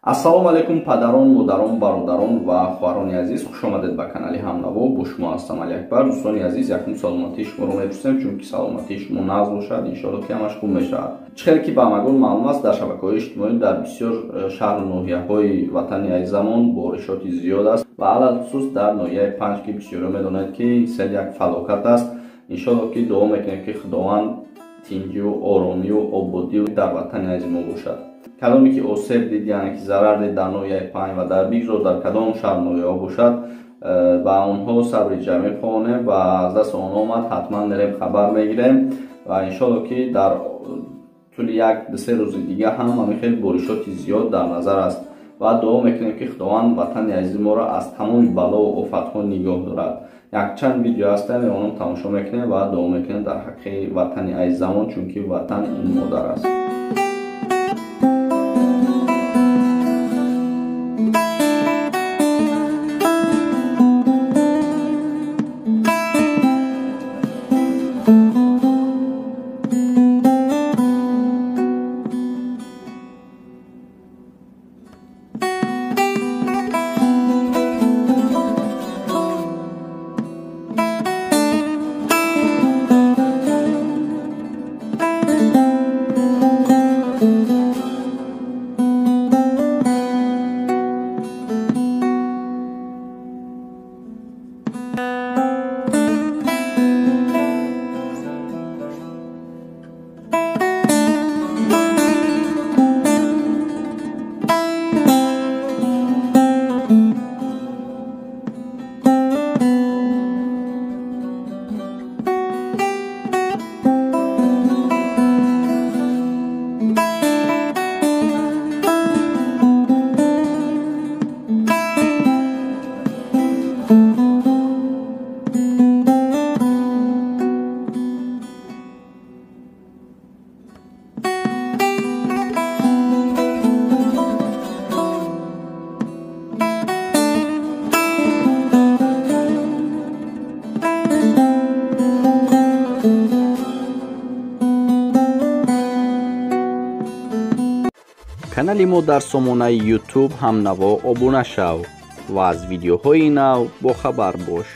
Ассалому алайкум падарон, модарон, бародарон ва хоҳарони азиз, хуш омадед ба канали Ҳамнаво. Бо шумо ҳастам Али Акбар. Дӯстони азиз, якум саломатии шуморо мепурсем, чунки саломатии шумо нағз бошад, иншоалло ки ҳамаш хуб мешавад. Чӣ хеле ки ба ҳамагон маълум аст, дар шабакаҳои иҷтимоӣ дар бисёр шаҳру ноҳияҳои ватани азизамон боришоти зиёд аст ва алалхусус дар ноҳияи Панҷ, ки бисёриҳо медонанд ки сел як фалокат аст. Иншоалло ки дуо мекунем, ки Худованд тинҷию оромию ободию дар ватани азизи мо бошад. Кадоме ки осеб дид, яъне ки зарар дид дар ноҳияи Панҷ ва дар бигзор дар кадом шаҳр ноҳияҳо бошад, ба онҳо сабри ҷамил хоҳонем ва аз даст онҳо омад ҳатман мерем, хабар мегирем ва иншоалло ки дар тӯли 1-3 рӯзи дига ҳам ҳамин хел боришоти зиёд дар назар аст ва дуо мекунем, ки Худованд ватани азизи моро аз тамоми балову офатҳо нигоҳ дорад. Якчанд видео ҳастем, онам тамошо мекунем ва дуо мекунем дар ҳаққи ватани азизамон, чунки ватан ин модар аст. Канали мо дар сомонаи YouTube Ҳамнаво обуна шав ва аз видеоҳои нав бохабар бош.